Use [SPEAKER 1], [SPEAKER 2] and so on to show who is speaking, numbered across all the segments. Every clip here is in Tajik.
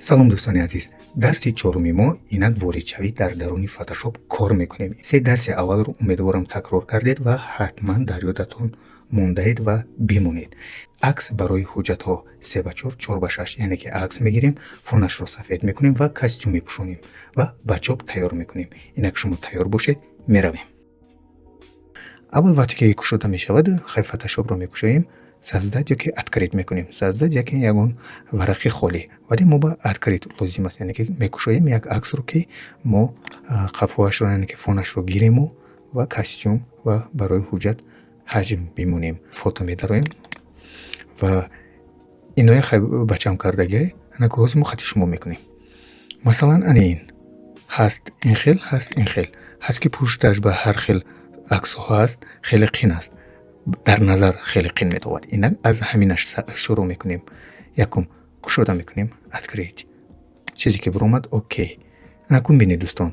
[SPEAKER 1] Салом, дӯстони азиз! Дарси чоруми мо инак воридшавӣ дар даруни Фотошоп кор мекунем. Се дарси аввалро умедворам такрор кардед ва ҳатман дар ёдатон мондаед ва бимонед. Акс барои ҳуҷҷатҳо 3 ба 4, 4 ба 6, яъне ки акс мегирем, фонашро сафед мекунем ва костюм мепӯшонем ва ба чоп тайёр мекунем. Инак, шумо тайёр бошед, меравем. Аввал вақте ки кушода мешавад, хай, Фотошопро мекушоем, создать ёки открыть мекунем. Создать яке ягон варақи холӣ, вале мо ба открыть лозим аст, яъне ки мекушоем як аксро, ки мо қафоашро, яъне ки фонашро гириму ва костюм ва барои ҳуҷҷат ҳаҷм бимонем. Фото медароем ва иноя хай бачам кардагӣ. Анаку ҳозир мо хати шумо мекунем. Масалан, ана ин ҳаст, ин хел ҳаст, ин хел ҳаст, ки пушташ ба ҳар хел аксҳо ҳаст. Хеле қин аст, дар назар хеле қин метобад. Инак, аз ҳаминаш шурӯъ мекунем. Якум кушода мекунем, открыть, чизе ки биромад, окей. Анакун бинед, дӯстон,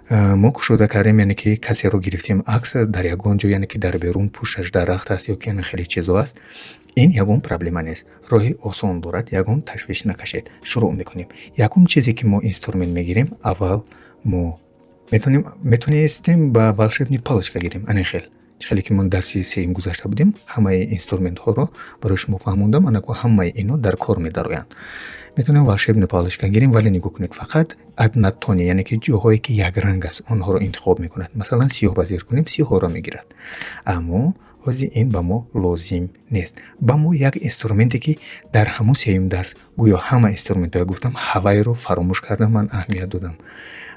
[SPEAKER 1] мо кушода кардем, яъне ки касеро гирифтем акс дар ягон ҷо, яъне ки дар берун, пушташ дарахт аст ё ки хеле чизо аст. Ин ягон проблема нест, роҳи осон дорад, ягон ташвиш накашед. Шурӯъ мекунем. Якум чизе ки мо инструмент мегирем, аввал мо метонем, метонистем ба волшебный палочка гирем, ане хел хеле ки мо дарси сеюм гузашта будем, ҳамаи инструментҳоро барои шумо фаҳмондам. Анаку ҳамаи ино дар кор медароянд. Метавонем волшебный палочка гирем, вале нигоҳ кунед, фақат однотонный, яъне ки ҷоҳое ки якранг аст, онҳоро интихоб мекунад. Масалан, сиёҳ ба зер кунем, сиёҳҳоро мегирад, аммо ҳозир ин ба мо лозим нест. Ба мо як инструменте, ки дар ҳамон сеюм дарс гӯё ҳама инструментҳое гуфтам, ҳавайро фаромӯш кардам, ман аҳамият додам.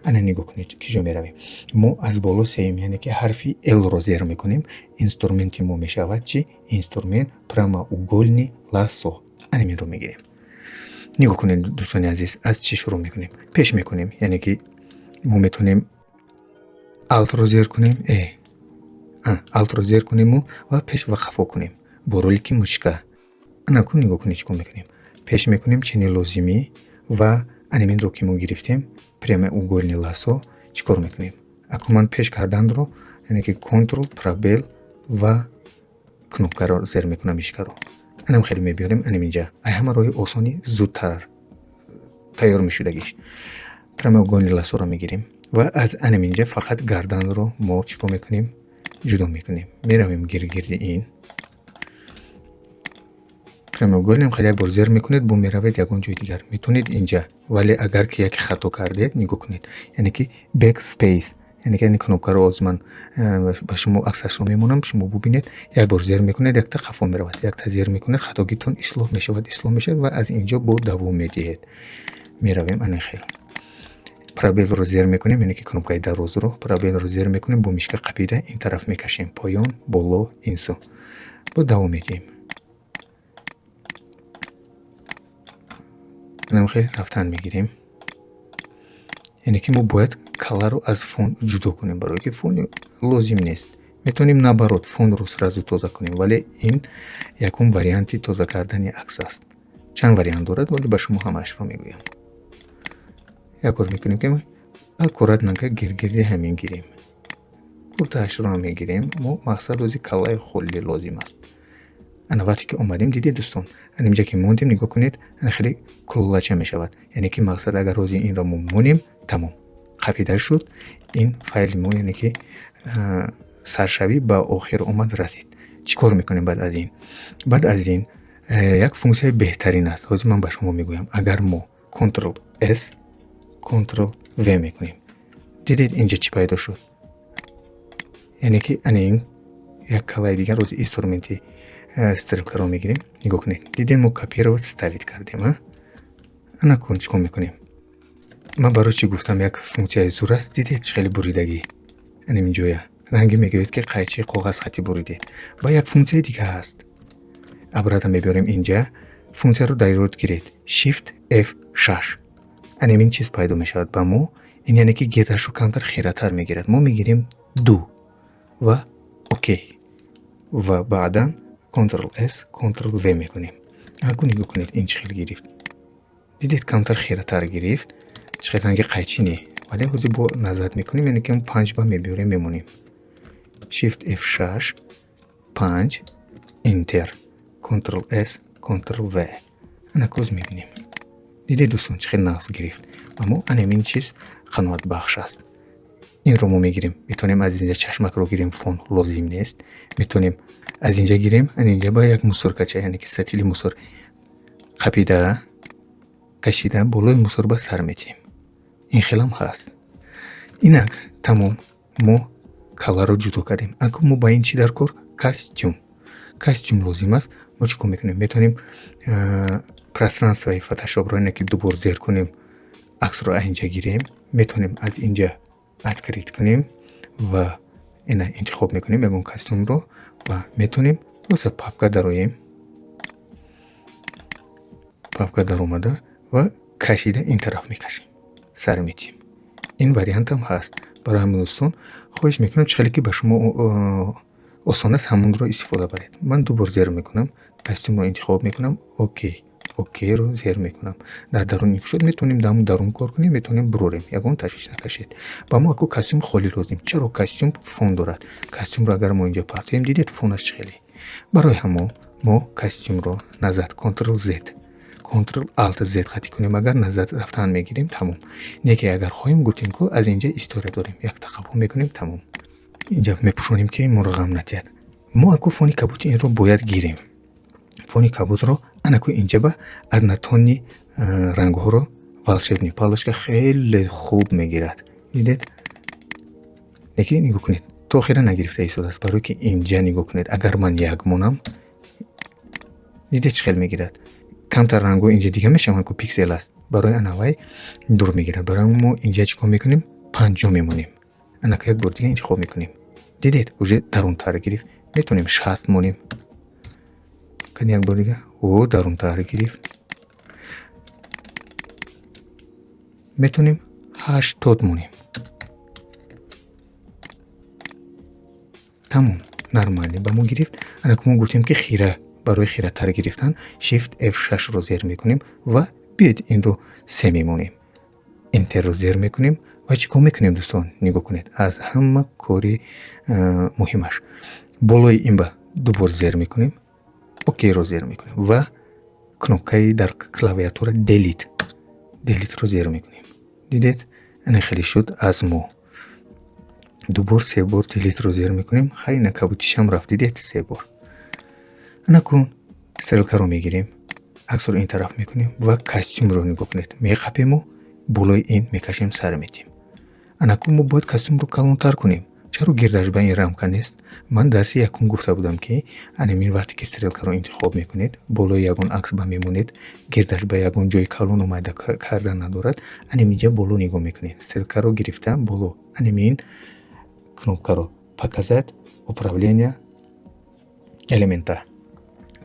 [SPEAKER 1] Ана нигоҳ кунед, ки ҷо меравем. Мо аз боло сеюм, яъне ки ҳарфи Л-ро зер мекунем. Инструменти мо мешавад чи? Инструмент прямоугольный лассо. Анаминро мегирем. Нигоҳ кунед, дӯстони азиз, аз чӣ шурӯъ мекунем? Пеш мекунем, яъне ки мо метавонем Alt-ро зер кунем, Alt-ро зер кунему ва пеш ва қафо кунем бо ролики мышка. Анаку нигоҳ кунед, чӣ кор мекунем. Пеш мекунем чини лозимӣ ва анаминро ки мо гирифтем, прямоугольный лассо, чӣ кор мекунем? Аку ман пеш карданро, яъне ки Контрол, пробел ва кнопкаро зер мекунам, мышкаро анам хеле мебиёрем анаминҷа. Ай ҳама роҳи осони зудтар тайёр мешудагиш. Прямоугольный лассоро мегирем ва аз анаминҷа фақат гарданро мо чӣ кор мекунем? Ҷудо мекунем. Меравем гиргирди ин прямоугольный, хеле як бор зер мекунед, бо меравед ягон ҷои дигар, метавонед инҷа. Вале агар ки яке хато кардед, нигоҳ кунед, яъне ки Backspace, яъне ки кнопкаро ҳозир ман ба шумо аксашро мемонам, шумо бубинед. Як бор зер мекунед, якта қафо меравад, якта зер мекунед, хатогитон ислоҳ мешавад, ислоҳ мешавад ва аз инҷо бо давом медиҳед. Меравем ана хел, пробелро зер мекунем, яъне ки кнопкаи дарозро, пробелро зер мекунем, бо мышка қапида ин тараф мекашем, поён, боло, ин су, бо давом медиҳем. Хел рафтан мегирем, яъне ки мо бояд каларо аз фон ҷудо кунем, барое ки фони лозим нест. Метавонем, наоборот, фонро сразу тоза кунем, вале ин якум варианти тоза кардани акс аст. Чанд вариант дорад, вале ба шумо ҳамаашро мегӯям. Як кор мекунем, ки аккуратно гиргирди ҳамин гирем, куртаашро мегирем. Мо мақсад ози калаи холӣ лозим аст. Ана вақте ки омадем, дидед, дӯстон, анинҷа ки мондем, нигоҳ кунед, ана хеле кулулача мешавад. Яъне ки мақсад, агар ҳозир инро мо монем, тамом, қапида шуд ин файли мо, яъне ки саршавӣ ба охир омад, расид. Чӣ кор мекунем баъд аз ин? Баъд аз ин як функсияи беҳтарин аст, ҳозир ман ба шумо мегӯям. Агар мо Контрол С, Контрол В мекунем, дидед, инҷа чӣ пайдо шуд? Яъне ки ана ин як калаи дигар. Ҳозир инструменти стрелкаро мегирем. Нигоҳ кунед, дидем, мо копировать, вставить кардем. Ана кун, чӣ кор мекунем? Ман барои чӣ гуфтам, як функсияи зур аст? Дидед, чӣ хеле буридагӣ анам инҷоя ранге мегӯяд, ки қайчи коғаз хати буридед. Ва як функсияи дига ҳаст. Обратно мебиёрем инҷа, функсияро дар ёд гиред: Shift F6. Анам ин чиз пайдо мешавад ба мо. Ин яъне ки гирдашро камтар хиратар мегирад. Мо мегирем ду ва окей ва баъдан Контрол С, Контрол В мекунем. Аку нигоҳ кунед, ин чӣ хел гирифт. Дидед, камтар хиратар гирифт, чӣ хел ранги қайчи не. Вале ҳозир бо назар мекунем, яъне ки панҷ ба мебиёрем, мемонем Shift F6, панҷ, Enter, Контрол С, Контрол В. Ана коз мебинем. Дидед, дӯстон, чӣ хел нағз гирифт. Аммо ана ин чиз қаноатбахш аст. Инро мо мегирем, метавонем аз инҷа чашмакро гирем, фон лозим нест. Метавонем аз инҷа гирем, ана инҷа ба як мусоркача, яъне ки сатили мусор қапида, кашида, болои мусор ба сар метиҳем. Ин хелам ҳаст. Инак тамом, мо каларо ҷудо кардем. Акун мо ба ин чӣ дар кор? Костюм. Костюм лозим аст. Мо чӣ кор мекунем? Метавонем пространствои фотошопро, яъне ки дубор зер кунем, аксро аз инҷа гирем. Метавонем аз инҷа открыть кунем ва ина интихоб мекунем ягон костюмро ва метавонем просто папка дароем, папка даромада ва кашида ин тараф мекашем, сар метиҳем. Ин вариантам ҳаст. Барои ҳамин, дӯстон, хоҳиш мекунам, чӣ хеле ки ба шумо осон аст, ҳамонро истифода баред. Ман ду бор зер мекунам, костюмро интихоб мекунам, окей, окейро зер мекунам. Дар дарун шуд, метавонем дар ҳамон дарун кор кунем, метавонем бурорем, ягон ташвиш накашед. Ба мо аку костюм холӣ лозим. Чаро? Костюм фон дорад. Костюмро агар мо инҷо партоем, дидед, фонаш чӣ хеле. Барои ҳамон мо костюмро назад, Ctrl Z, Ctrl Alt Z хатӣ кунем, агар назад рафтан мегирем, тамом. Неки агар хоҳем, гуфтем ку, аз инҷа история дорем, як тақаббул мекунем, тамом. Инҷа мепӯшонем, ки моро ғам натиҳад. Мо аку фони кабути инро бояд гирем. Фони кабутро анаку инҷа ба однотонный рангҳоро волшебный палочка хеле хуб мегирад. Дидед? Лекин нигоҳ кунед, то охира нагирифта истодааст, барое ки инҷа нигоҳ кунед, агар ман як монам, дидед, чӣ хел мегирад. Камтар рангҳо инҷа дига мешаванд ку, пиксел аст, барои анавай дур мегирад. Барои мо инҷа чӣ кор мекунем? 50 мемонем. Анака як бор дига интихоб мекунем. Дидед, уже дарунтар гирифт. Метавонем 60 монем. Кани, як бор дига, о, дарунтар гирифт. Метавонем 80 монем. Тамом, нормально ба мо гирифт. Анаку мо гуфтем, ки хира, барои хиратар гирифтан Shift F6-ро зер мекунем ва биёед, инро се мемонем, Enter-ро зер мекунем ва чӣ кор мекунем, дӯстон? Нигоҳ кунед, аз ҳама кори муҳимаш: болои ин ба ду бор зер мекунем, окейро зер мекунем ва кнопкаи дар клавиатура Delete, Delete-ро зер мекунем. Дидед, ана хеле шуд. Аз мо ду бор, се бор Delete-ро зер мекунем. Хай, ина кабутишам рафт, дидед, се бор. Анакун стрелкаро мегирем, аксро ин тараф мекунем ва костюмро, нигоҳ кунед, меқапему болои ин мекашем, сар метиҳем. Анакун мо бояд костюмро калонтар кунем. Чаро гирдаш ба ин рамка нест? Ман дарси якум гуфта будам, ки анамин вақте ки стрелкаро интихоб мекунед, болои ягон акс ба мемонед, гирдаш ба ягон ҷои калону майда кардан надорад. Анаминҷа боло нигоҳ мекунед, стрелкаро гирифта боло, анамин кнопкаро, «Показать управление элемента»,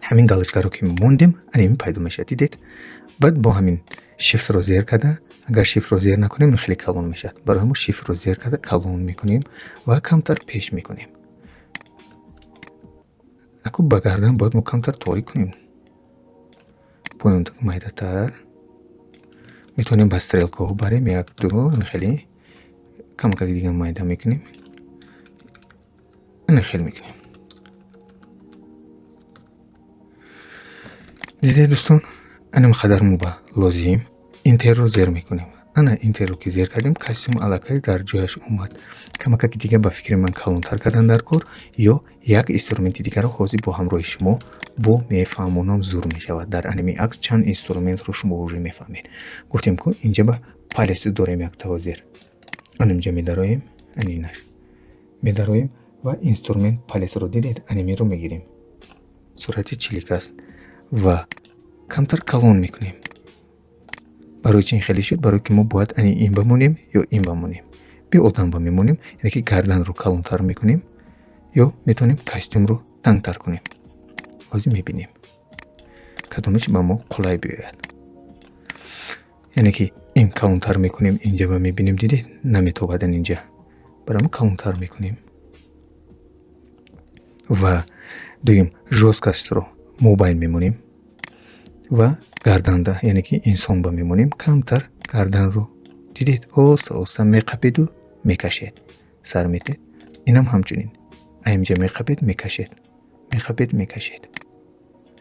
[SPEAKER 1] ҳамин галочкаро ки мондем, анамин пайдо мешавад. Дидед? Баъд бо ҳамин Shift-ро зер карда, агар Shift-ро зер накунем, хеле калон мешавад. Барои ҳамон Shift-ро зер карда калон мекунем ва камтар пеш мекунем. Аку ба гардан бояд мо камтар торик кунем, поён майдатар. Метавонем ба стрелкаҳо барем, як, ду, хеле камакак дига майда мекунем, ана хел мекунем. Дидед, дӯстон, анам қадар мо ба лозим. Enter-ро зер мекунем. Ана Enter-ро ки зер кардем, костюм аллакай дар ҷояш омад. Камакаки дига, ба фикри ман, калонтар кардан дар кор ё як инструменти дигарро ҳозир бо ҳамроҳи шумо бо мефаҳмонам, зур мешавад. Дар анами акс чанд инструментро шумо уже мефаҳмед. Гуфтем ку, инҷа ба палец дорем якта. Ҳозир анаминҷа медароем, анинаш медароем ва инструмент палецро, дидед, анимиро мегирем. Сурати чилик аст ва камтар калон мекунем. Барои чи ин хеле шуд? Барое ки мо бояд ани ин бамонем ё ин бамонем, би одам ба мемонем, яъне ки гарданро калонтар мекунем ё метавонем костюмро тангтар кунем. Ҳозир мебинем, кадомеш ба мо қулай биёяд. Яъне ки ин калонтар мекунем, инҷа ба мебинем, дидед, наметобад инҷа, барои мо калонтар мекунем. Ва дуюм, жёсткостьро мобайн мемонем ва гарданда, яъне ки инсон ба мемонем камтар гарданро. Дидед, оста оста меқапеду мекашед, сар метед. Инам ҳамчунин, аинҷа меқапед, мекашед, меқапед, мекашед.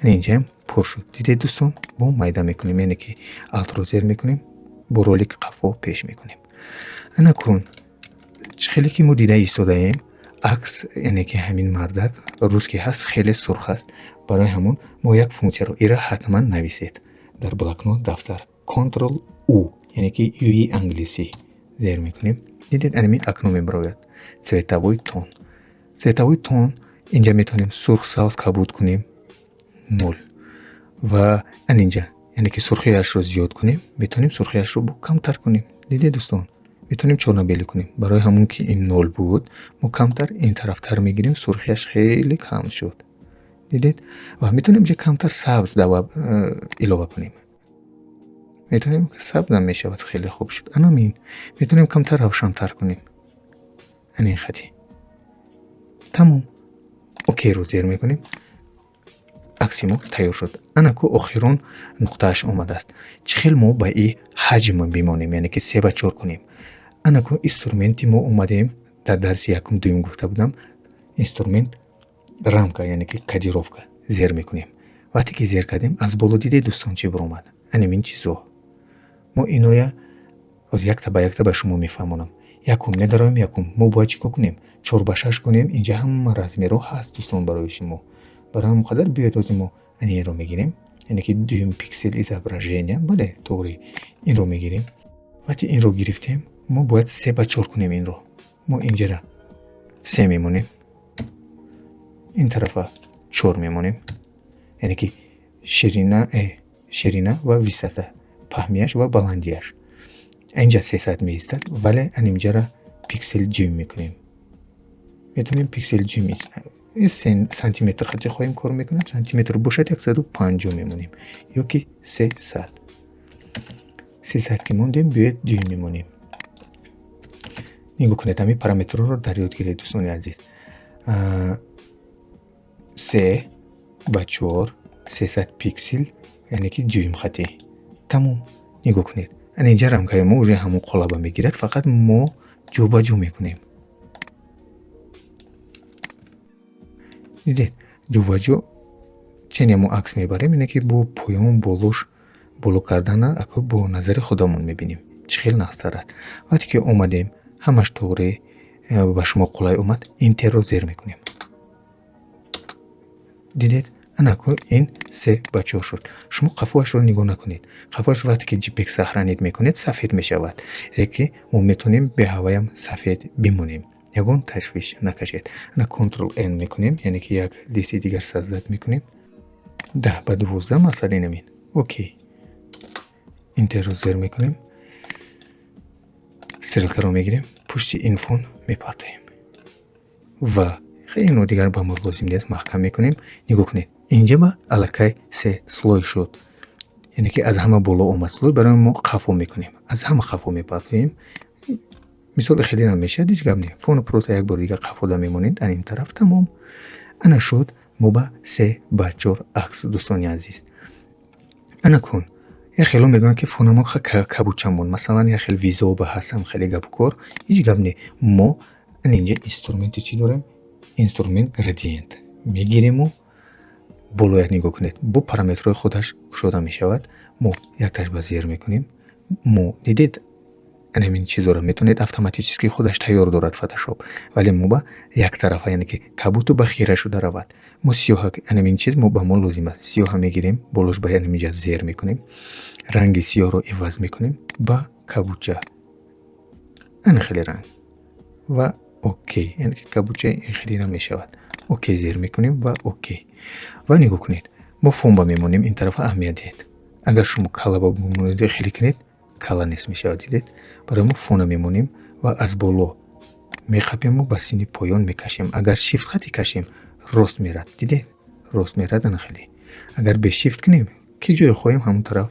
[SPEAKER 1] Инҷаам Пур шуд, дидед, дӯстон? Бо майда мекунем, яъне ки Alt ро зер мекунем, бо ролик қафо пеш мекунем. Анакун чӣ хеле ки мо дида истодаем, акс, яъне ки ҳамин мардак русский ҳаст, хеле сурх аст. Барои ҳамон мо як функсияро, ира ҳатман нависед дар блокнот, дафтар: Control U, яъне ки U и англисӣ зер мекунем. Дидед, анамин окно мебарояд, цветовой тон. Цветовой тон инҷа метавонем сурх, сабз, кабуд кунем, нол ва анинҷа, яъне ки сурхиашро зиёд кунем, метавонем сурхиашро бо камтар кунем. Дидед, дӯстон, метавонем чёрно-белый кунем. Барои ҳамон ки ин нол буд, мо камтар ин тарафтар мегирем, сурхиаш хеле кам шуд, дидед? Ва метавонем инҷа камтар сабз илова кунем, метавонем, сабзам мешавад, хеле хуб шуд. Анамин метавонем камтар равшантар кунем, анин хати. Тамом, окейро зер мекунем, акси мо тайёр шуд. Анаку охирон нуқтааш омадааст. Чӣ хел мо ба и ҳаҷм бимонем, яъне ки 3 ба 4 кунем? Анаку инструменти мо омадем, дар дарси якум, дуюм гуфта будам, инструмент рамка, яъне ки кадировка зер мекунем. Вақте ки зер кардем, аз боло дидед, дӯстон, чӣ баромад? Анамин чизо. Мо иноя якта ба якта ба шумо мефаҳмонам. Якум медароем, якум мо бояд чӣ кор кунем? 4 ба 6 кунем. Инҷа ҳама размерҳо ҳаст, дӯстон, барои шумо. Барои ҳамон қадар биёед, ҳозир мо анинро мегирем, яъне ки дуюм пиксел изображения, бале, тоғри, инро мегирем. Вақте инро гирифтем, мо бояд 3 ба 4 кунем инро. Мо инҷара се мемонем, ин тарафа чор мемонем, яъне ки ширина ва высота, паҳмияш ва баландияш. Инҷа 300 меистад, вале анимҷара пиксел дюйм мекунем. Метавонем пиксел дюйм, сантиметр хати хоҳем кор мекунем, сантиметр бошад, 150 мемонем ё ки 300. 300 ки мондем, биёед, дюйм мемонем. Нигоҳ кунед, ҳамин параметрҳоро дар ёд гиред, дӯстони азиз: 3 ба 4, 300 пиксел, яъне ки дюйм хатӣ. Тамом, нигоҳ кунед, ана инҷа рамкаи мо уже ҳамон қолаба мегирад, фақат мо ҷобаҷо мекунем. Дидед, ҷобаҷо чене мо акс мебарем, ине ки бо поён болош боло кардана ако бо назари худамон мебинем, чӣ хел нағзтар аст. Вақте ки омадем, ҳамаш тоғри, ба шумо қулай омад, Enter ро зер мекунем. Дидед, анаку ин 3 ба 4 шуд. Шумо қафоашро нигоҳ накунед. Қафоаш вақте ки JPEG сохранить мекунед, сафед мешавад, леки мо метавонем беҳаваям сафед бимонем, ягон ташвиш накашед. Ана Control N мекунем, яъне ки як листи дигар создать мекунем, 10 ба 12, масалан, инамин. Окей, Enter ро зер мекунем, стрелкаро мегирем, пушти ин фон мепартоем ва ино дигар ба мо лозим нест, маҳкам мекунем. Нигоҳ кунед, инҷа ба аллакай се слой шуд, яъне ки аз ҳама боло омад слой. Барои мо қафо мекунем, аз ҳама қафо мепартоем. Мисоли хеле намешавад, ҳеҷ гап не, фону просто як бори дигар қафода мемонед ан ин тараф. Тамом, ана шуд мо ба 3 ба 4 акс, дӯстони азиз. Ана кун як хело мегӯянд, ки фонамо кабуча мон, масалан, як хел визоба ҳастам, хеле гапу кор. Ҳеҷ гап не, мо ана инҷа инструменти чӣ дорем? Инструмент градиент мегириму болояк нигоҳ кунед, бо параметрҳои худаш кушода мешавад. Мо якташ ба зер мекунем. Мо дидед, ҳамин чизоро метавонед автоматически худаш тайёр дорад Фотошоп, вале мо ба яктарафа, яъне ки кабуту ба хира шуда равад. Мо сиёҳа, ҳамин чиз мо ба мо лозим аст. Сиёҳа мегирем, болош ба ҳаминҷа зер мекунем, ранги сиёҳро иваз мекунем ба кабуча, ана хеле ранг ва окей, яъне ки кабуча ин хеле мешавад. Окей зер мекунем ва окей. Ва нигоҳ кунед, мо фон ба мемонем ин тарафа. Аҳамият диҳед, агар шумо кала ба бимонед, хеле кунед, кала нест мешавад. Дидед, барои мо фона мемонем ва аз боло меқапему ба сини поён мекашем. Агар Shift хати кашем, рост мерад, дидед, рост мерад, ана хеле. Агар без Shift кунем, ки ҷое хоҳем, ҳамон тараф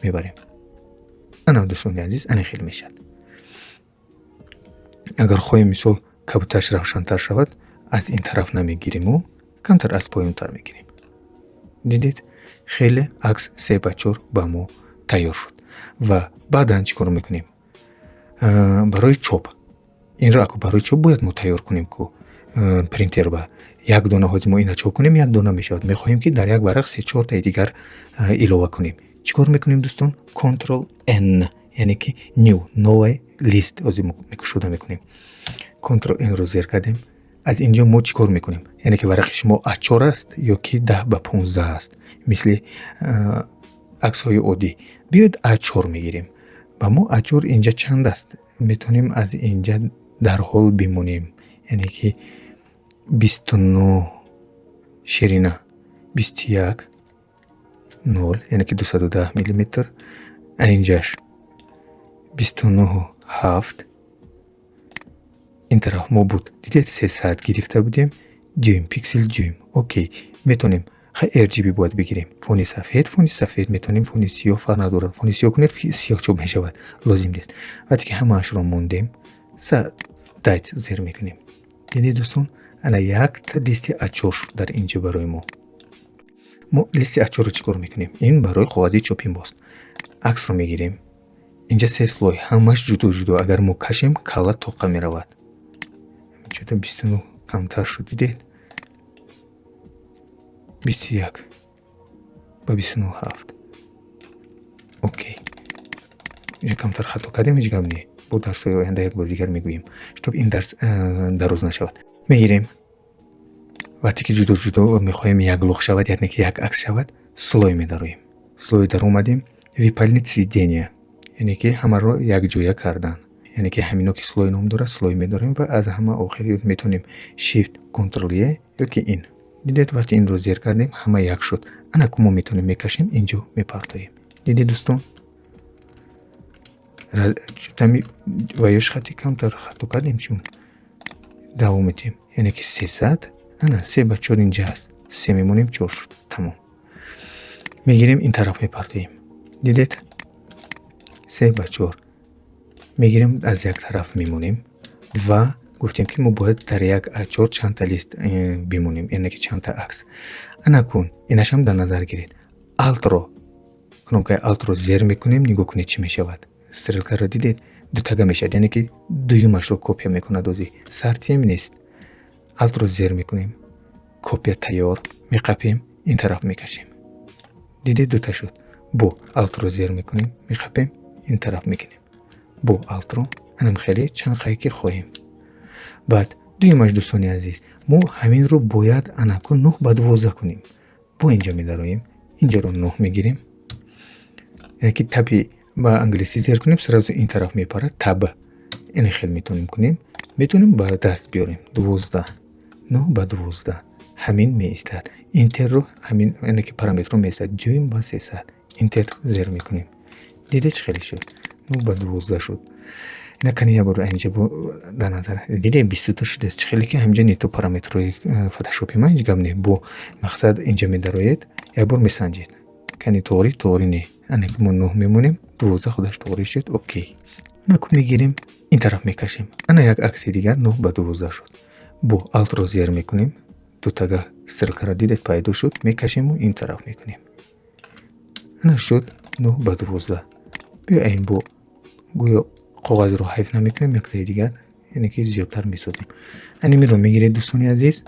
[SPEAKER 1] мебарем. Ана, дӯстони азиз, ана хеле мешавад. Агар хоҳем, мисол, кабуташ равшантар шавад, аз ин тараф намегириму камтар аз поёнтар мегирем. Дидед, хеле акс 3 ба 4 ба мо тайёр шуд. Ва баъдан чӣ кор мекунем барои чоп? Инро ако барои чоп бояд мо тайёр кунем ку. Принтер ба як дона ҳозир мо ина чоп кунем, як дона мешавад. Мехоҳем, ки дар як варақ се чортаи дигар илова кунем. Чӣ кор мекунем, дӯстон? Control N, яъне ки new, новый лист ҳозир мекушода мекунем. Control N ро зер кардем. Аз инҷо мо чӣ кор мекунем? Яъне ки варақи шумо А4 аст ё ки 10 ба 15 аст, мисли аксҳои оддӣ? Биёед, А4 мегирем. Ба мо А4 инҷа чанд аст? Метавонем аз инҷа дарҳол бимонем, яъне ки 29 ширина 21,0, яъне ки 210 миллиметр. Инҷаш 29,7. Ин тараф мо буд, дидед, 300 гирифта будем. Дюйм, пиксел, дюйм, окей, метавонем. Хай, RGB бояд бигирем. Фони сафед, фони сафед метавонем, фони сиёҳ фарқ надорад. Фони сиёҳ кунед, сиёҳ чоп мешавад, лозим нест. Вақте ки ҳамаашро мондем, создать зер мекунем. Дидед, дӯстон, ана якта листи А4 шуд дар инҷа барои мо. Мо листи А4-ро чӣ кор мекунем? Ин барои коғази чопи мост. Аксро мегирем. Инҷа се слой, ҳамаш ҷудо ҷудо. Агар мо кашем, калла тоқа меравад. Чота 29 камтар шуд, дидед, 21 ба 29,7, окей. Инҷа камтар хато кардем, ҳеҷ гап не. Бо дарсҳои оянда як бори дигар мегӯем, чтоб ин дарс дароз нашавад. Мегирем. Вақте ки ҷудо ҷудо мехоҳем, як лух шавад, яъне ки як акс шавад, слой медароем. Слой даромадем, выполнить сведение, яъне ки ҳамаро якҷоя кардан, яъне ки ҳамино ки слой ном дорад. Слой медорем ва аз ҳама охир метавонем Shift Ctrl E ё ки ин. Дидед, вақте инро зер кардем, ҳама як шуд. Анаку мо метавонем, мекашем, инҷо мепартоем. Дидед, дӯстон, ва ёш хати камтар хато кардем, чун давом медиҳем, яъне ки 300, ана 3 ба 4 инҷа аст, се мемонем, чор шуд, тамом. Мегирем, ин тараф мепартоем. Дидед, 3 ба 4 мегирем, аз як тараф мемонем. Ва гуфтем, ки мо бояд дар як А4 чандта лист бимонем, яъне ки чандта акс. Анакун инашам дар назар гиред. Alt-ро, кнопкаи Alt-ро зер мекунем. Нигоҳ кунед, чӣ мешавад. Стрелкаро дидед, дутага мешавад, яъне ки дуюмашро копия мекунад. Озӣ сартием нест. Alt-ро зер мекунем, копия тайёр, меқапем, ин тараф мекашем. Дидед, дута шуд. Бо Alt-ро зер мекунем, меқапем, ин тараф мекунем. Бо Alt-ро анам хеле чанд қай ки хоҳем. Баъд дуюмаш, дӯстони азиз, мо ҳаминро бояд анаку 9 ба 12 кунем. Бо инҷа медароем, инҷаро нӯҳ мегирем, яъне ки Tab-и ба англисӣ зер кунем, сразу ин тараф мепарад. Tab ини хел метавонем кунем, метавонем ба даст биёрем. 12, 9 ба 12 ҳамин меистад. Enter-ро ҳамин, яъне ки параметрро меистад, дюйм ба 300. Enter зер мекунем. Дидед, чӣ хеле шуд? 9 ба 12 шуд. Накани як бор инҷа дар назар дидем, 22 шудааст. Чӣ хеле ки ҳаминҷа не то параметрҳои фотошопи ман, ҳеҷ гап не. Бо мақсад инҷа медароед, як бор месанҷед, кани тоғрӣ, тоғрӣ не. Ана ки мо нӯҳ мемонем, 12 худаш тоғрӣ шуд, окей. Анаку мегирем, ин тараф мекашем. Ана як акси дигар 9 ба 12 шуд. Бо Alt-ро зер мекунем, дутага стрелкаро дидед, пайдо шуд, мекашему ин тараф мекунем. Ана шуд 9 ба 12. Биёем, бо гӯё коғазро ҳайф намекунем, яктаи дигар, яъне ки зиёдтар месозем. Анимиро мегиред, дӯстони азиз,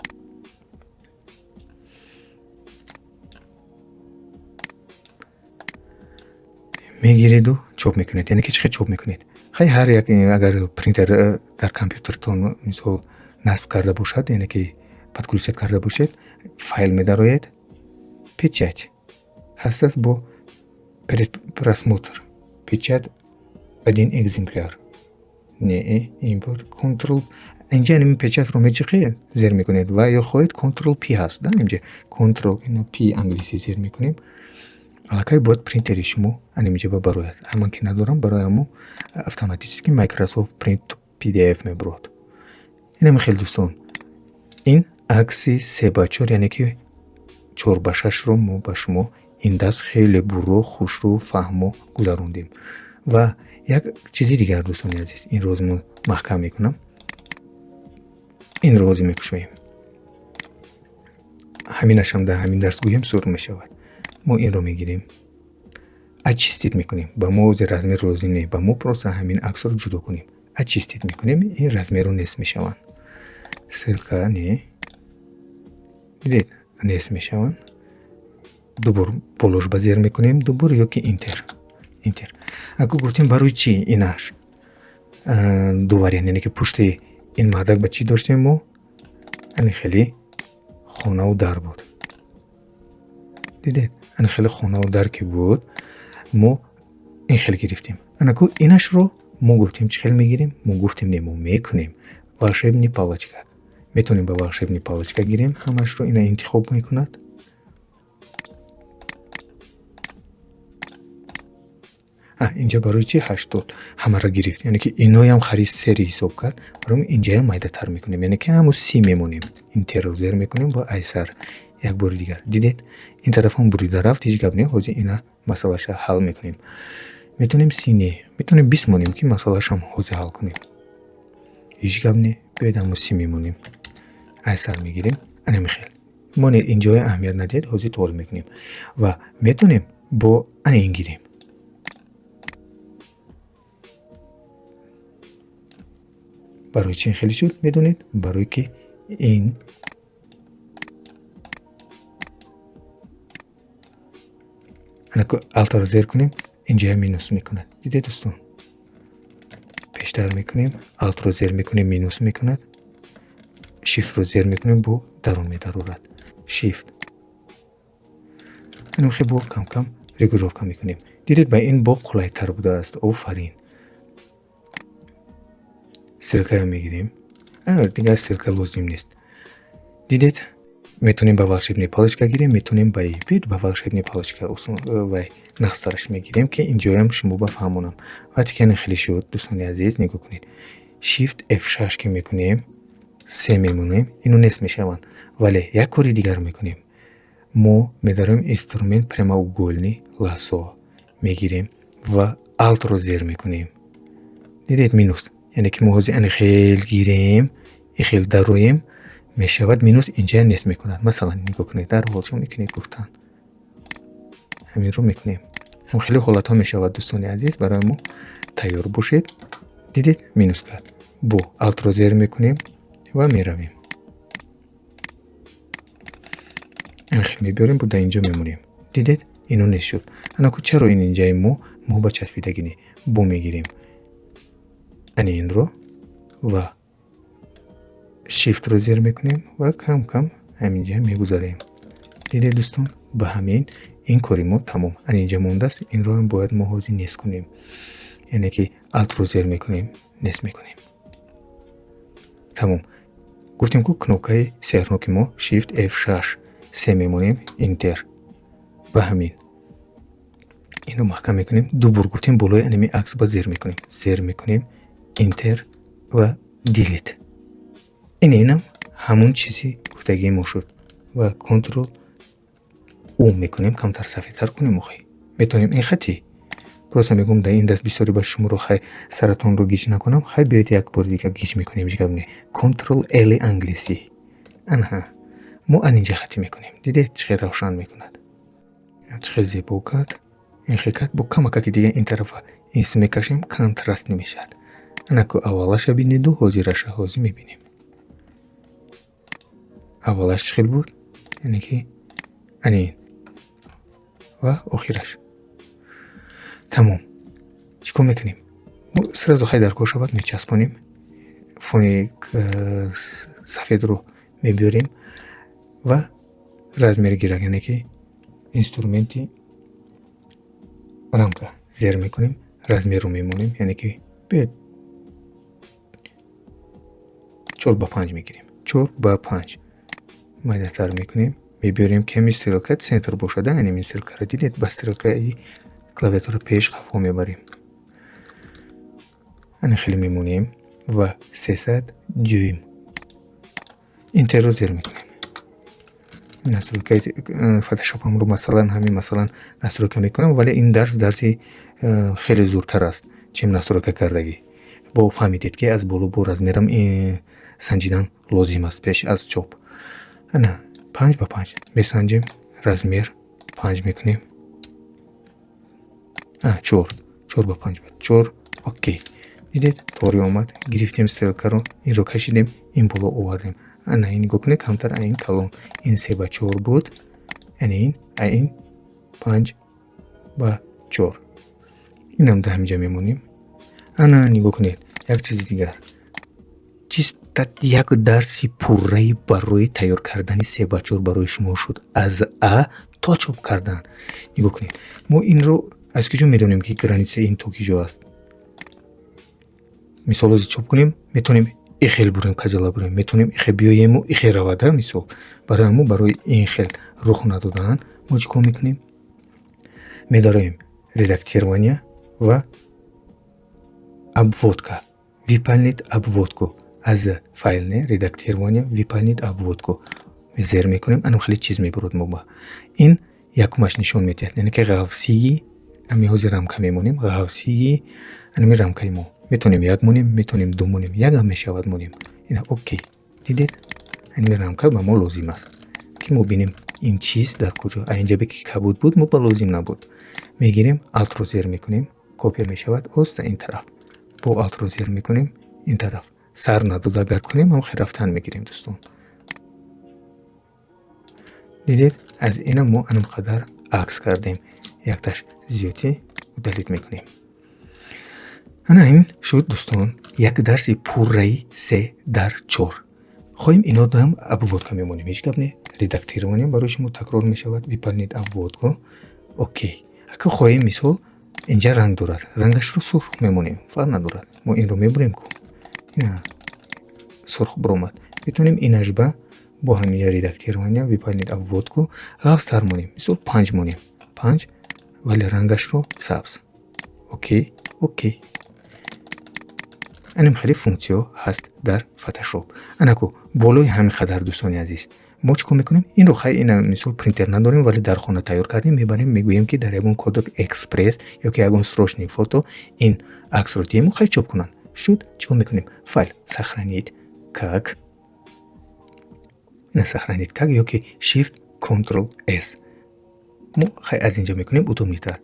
[SPEAKER 1] мегиреду чоп мекунед. Яъне ки чӣ хел чоп мекунед? Хай, ҳар як агар принтер дар компютертон, мисол, насб карда бошад, яъне ки подключать карда бошед, файл медароед, печать ҳастаст, бо предпросмотр, печать один экземпляр, не импорт, Ctrl. Инҷа ин печать-ро меҷиқед, зер мекунед ва ё хоҳед Ctrl P ҳаст да инҷа, Ctrl P англисӣ зер мекунем. Аллакай бояд принтери шумо анинҷа ба барояд. Ман ки надорам, барои ҳамо автоматически Microsoft Print PDF мебурад. Инам хел, дӯстон, ин акси 3 ба 4, яъне ки 4 ба 6-ро мо ба шумо ин даст хеле бурро, хушрӯ, фаҳмо гузарондем. Ва як чизи дигар, дӯстони азиз, ин роз мо маҳкам мекунам, инро ҳозир мекушоем. Ҳаминашам дар ҳамин дарс гӯем, сур мешавад. Мо инро мегирем, очистить мекунем. Ба мо ҳозир размер лозим не, ба мо просто ҳамин аксро ҷудо кунем. Очистить мекунем, ин размерро нест мешаванд. Стрелка не, дидед, нест мешаванд. Дубор болош ба зер мекунем, дубор ё ки Enter, Enter. Аку гуфтем, барои чӣ инаш ду вариант, яъне ки пушти ин мардак ба чӣ доштем мо? Ани хеле хонаву дар буд. Дидед, ани хеле хонаву дар ки буд, мо ин хел гирифтем. Анаку инашро мо гуфтем, чӣ хел мегирем? Мо гуфтем, не, мо мекунем волшебный палочка. Метавонем ба волшебный палочка гирем ҳамашро, ина интихоб мекунад. Инҷа барои чӣ 80 ҳамаро гирифт? Яъне ки иноям хари сери ҳисоб кард. Барои инҷаям майдатар мекунем, яъне ки ҳамун 30 мемонем. Enter ро зер мекунем ва айсар як бори дигар. Дидед, ин тарафам бурида рафт, ҳеҷ гап не, ҳозир ина масъалаша ҳал мекунем. Метавонем 30 не, метавонем 20 монем, ки масъалашам ҳозир ҳал кунем. Ҳеҷ гап не, биёед, ҳамун 30 мемонем. Айсар мегирем, ана михел. Монед, инҷоя аҳамият надиҳед, ҳозир тоғри мекунем. Ва метавонем бо ана ин гирем. Барои чӣ хеле шуд, медонед? Барое ки ин анаку Alt ро зер кунем, инҷоя минус мекунад. Дидед, дӯстон? Пештар мекунем, Alt ро зер мекунем, минус мекунад. Shift ро зер мекунем, бо дарун медарорад. Shift. Анамхе бо кам-кам регулировка мекунем. Дидед, ба ин бо қулайтар будааст. Офарин. Стрелка мегирем. Дигар стрелка лозим нест. Дидед, метавонем ба волшебный палочка гирем, метавонем ба бит ба волшебный палочка вай нақстараш мегирем, ки инҷоям шумо ба фаҳмонам. Вақте ки ана хеле шуд, дӯстони азиз, нигоҳ кунед. Shift F6 ки мекунем, се мемонем, ино нест мешаванд. Вале як кори дигар мекунем. Мо медарем инструмент прямоугольный лассо мегирем ва Alt ро зер мекунем. Дидед, минус. Яъне ки мо ҳозир ани хел гирем, и хел дароем, мешавад минус, инҷа нест мекунад. Масалан, нигоҳ кунед, дар ҳол чӣ мекунед гуфтан. Ҳаминро мекунем. Ҳам хеле ҳолатҳо мешавад, дӯстони азиз, барои мо тайёр бошед. Дидед, минус кард. Бо Alt ро зер мекунем ва меравем. Хел мебиёрем, бо дар инҷо мемонем. Дидед, ино нест шуд. Анаку чаро ин инҷаи мо ба часпидагӣ не? Бо мегирем ани инро ва Shift ро зер мекунем ва кам-кам ҳаминҷа мегузарем. Дидед, дӯстон, ба ҳамин ин кори мо тамом. Ани инҷа мондааст, инро ҳам бояд мо ҳозир нест кунем. Яъне ки Alt ро зер мекунем, нест мекунем. Тамом. Гуфтем ку, кнопкаи сеҳрноки мо Shift F6, се мемонем, Enter. Ба ҳамин. Инро маҳкам мекунем. Ду бор гуфтем, болои аними акс ба зер мекунем. Зер мекунем, Enter ва Delete. Ин инам ҳамун чизи гуфтагии мо шуд. Ва Ctrl U мекунем, камтар сафедтар кунем охи. Метавонем ин хати. Просто мегӯм, дар ин даст бисёре ба шуморо хай саратонро гиҷ накунам. Хай, биёед, як бори дигар гиҷ мекунем, ҳеҷ гап не. Ctrl L англисӣ. Анҳа. Мо ан инҷа хатӣ мекунем. Дидед, чӣ хел равшан мекунад. Чӣ хел зебо кард. Ин хел кард, бо камакаки дигар ин тарафа инс мекашем, контраст намешавад. Анаку аввалаша бинеду ҳозираша ҳозир мебинем. Аввалаш чӣ хел буд? Яъне ки ани ин ва охираш. Тамом. Чӣ кор мекунем? Мо сразу хай дар кор шавад, мечаспонем. Фони сафедро мебиёрем ва размер гирак, яъне ки инструменти рамка зер мекунем, размерро мемонем, яъне ки биёед, 4 ба 5 мегирем. 4 ба 5 майдатар мекунем, мебиёрем, ками стрелка центр бошад, яъне ин стрелкаро дидед, ба стрелкаи клавиатура пеш қафо мебарем. Ана хеле мемонем ва 300 дюйм. Enter ро зер мекунем. Настройкаи фотошопамро, масалан, ҳамин, масалан, настройка мекунам, вале ин дарс дарси хеле зуртар аст, чем настройка кардагӣ. Бо фаҳмидед, ки аз боло бо размерам санҷидан лозим аст пеш аз чоп. Ана 5 ба 5 месанҷем, размер 5 мекунем. 4, 4 ба 5 буд. 4, окей. Дидед, тори омад. Гирифтем стрелкаро, инро кашидем, ин боло овардем. Ана ин, нигоҳ кунед, камтар ин калон. Ин 3 ба 4 буд, яъне ин ин 5 ба 4. Инам дар ҳаминҷа мемонем. Ана, нигоҳ кунед, як чизи дигар. Чиста як дарси пурраи барои тайёр кардани 3 ба 4 барои шумо шуд, аз а то чоп кардан. Нигоҳ кунед, мо инро аз куҷо медонем, ки границаи ин то куҷо аст? Мисол, ози чоп кунем, метавонем ихел бурем, каҷала бурем, метавонем ихел биёему ихел равада. Мисол, барои ҳамо, барои ин хел рух надодан, мо чӣ кор мекунем? Медароем редактирование ва обводка, выполнить обводку. Аз файл не, редактирование, выполнить обводку зер мекунем. Анам хеле чиз мебурад. Мо ба ин якумаш нишон медиҳад, яъне ки ғафсии ами ҳозир рамка мемонем. Ғафсии анами рамкаи мо метавонем як монем, метавонем ду монем, якам мешавад, монем. Ина, окей. Дидед, аними рамка ба мо лозим аст, ки мо бинем ин чиз дар куҷо. А инҷа ки кабуд буд, мо ба лозим набуд. Мегирем, алтро зер мекунем, копия мешавад оста ин тараф. Бо алтро зер мекунем ин тараф. Сар надода агар кунем, ҳам хел рафтан мегирем. Дӯстон, дидед, аз ина мо анам қадар акс кардем, якташ зиёдӣ удалить мекунем. Ана ин шуд, дӯстон, як дарси пурраи 3 дар 4. Хоҳем, инодам обводка мемонем, ҳеҷ гап не. Редактирование барои шумо такрор мешавад, выполнить обводку, окей. Ака хоҳем, мисол, инҷа ранг дорад, рангашро сурх мемонем, фарқ надорад. Мо инро мебурем ку, ина сурх буромад. Метавонем инашба бо ҳамин редактирование, выполнить обводку, ғафзтар монем, мисол, панҷ монем, панҷ, вале рангашро сабз. Окей. Анам хеле функсияҳо ҳаст дар Фотошоп. Анаку болои ҳамин қадар, дӯстони азиз, мо чӣ кор мекунем инро? Хай, ина, мисол, принтер надорем, вале дар хона тайёр кардем, мебарем, мегӯем, ки дар ягон Кодак Экспресс ё ки ягон срочный фото ин аксро диҳему, хай, чоп кунанд. Шуд. Чӣ кор мекунем? Файл, сохранить как, ина, сохранить как ё ки Shift Ctrl S. Мо хай аз инҷа мекунем, удобныйтар.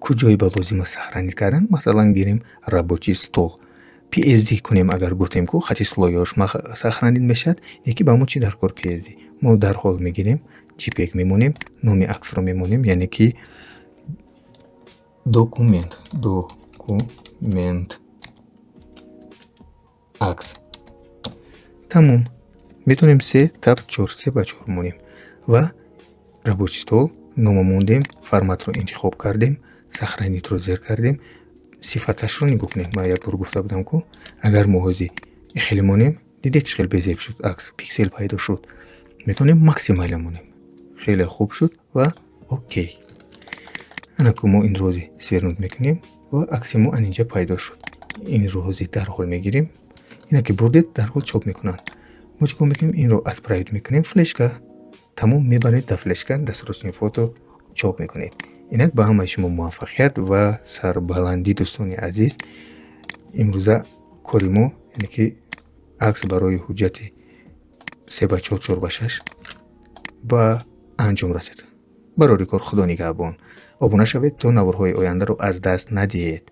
[SPEAKER 1] Куҷое ба лозим аст сохранить кардан? Масалан, гирем рабочий стол. PSD кунем агар гуфтем ку, хати слоёш сохранить мешавад. Яки ба мо чӣ дар кор PSD? Мо дарҳол мегирем, JPEG мемонем, номи аксро мемонем, яъне ки документ, документ акс. Тамом. Метавонем се таб чор, 3 ба 4 монем ва рабочий стол нома мондем, форматро интихоб кардем, сохранитьро зер кардем. Сифаташро нигоҳ кунед. Ман як бор гуфта будам ку, агар мо ҳози хеле монем, дидед, чӣ хел безеб шуд акс, пиксел пайдо шуд. Метавонем максимально монем, хеле хуб шуд ва окей. Анаку мо инро ҳози свернуть мекунем ва акси мо анинҷа пайдо шуд. Инро ҳози дарҳол мегирем. Ина ки бурдед, дарҳол чоп мекунанд. Мо чӣ кор мекунем? Инро отправить мекунем, флешка, тамом. Мебаред дар флешка, дастрасни фото чоп мекунед. Инак, ба ҳамаи шумо муваффақият ва сарбаландӣ, дӯстони азиз. Имрӯза кори мо, яъне ки акс барои ҳуҷҷати 3 ба 4, 4 ба 6 ба анҷом расид. Барори кор, Худо нигаҳбон. Обуна шавед, то наворҳои ояндаро аз даст надиҳед.